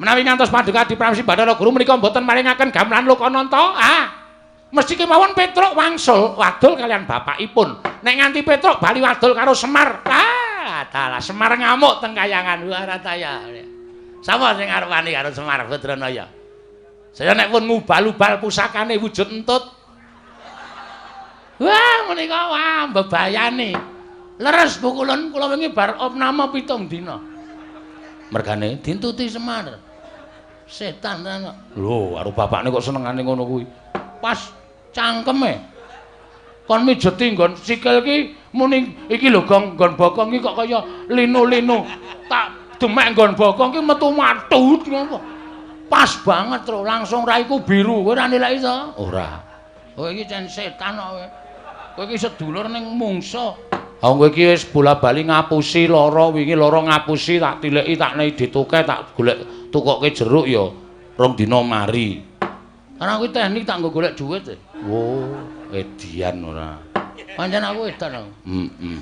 Menawi ngantos Paduka Adi Pramesti Bathara Guru menika mboten maringaken gamelan Lokananta. Ah. Mesti kemawon Petruk wangsul wadul kalian bapakipun. Nek nganti Petruk bali wadul karo Semar. Ah, dalah Semar ngamuk teng kayangan. Wah, rataya. Sapa sing arep wani karo Semar Badranaya? Saya nek pun ngubal-ubal pusakane wujud entut. Wah, menika wah mbebayani. Leres pukulun kula wingi bar opname 7 dina. Mergane dintuti Semar. Setan tenan. Lho, karo bapakne kok senengane ngono kuwi. Pas cangkeme. Kon mijeti nggon sikil ki muni iki lho gong nggon bokong ki kok kaya linu-linu. Tak demek nggon bokong ki metu matut ngono. Pas banget tro, langsung raiku biru. Kowe ora nilai to? Ora. Kowe iki cen setan kok kowe. Kowe iki sedulur ning mungsa. Ha kowe iki wis bola-bali ngapusi lara, wingi lara ngapusi tak tileki tak nei dituke tak golek tukoke jeruk ya rong dina mari. Karena kuwi teknik tak nggo golek duit. Oh, edian ora. Pancen aku edan aku. Heeh.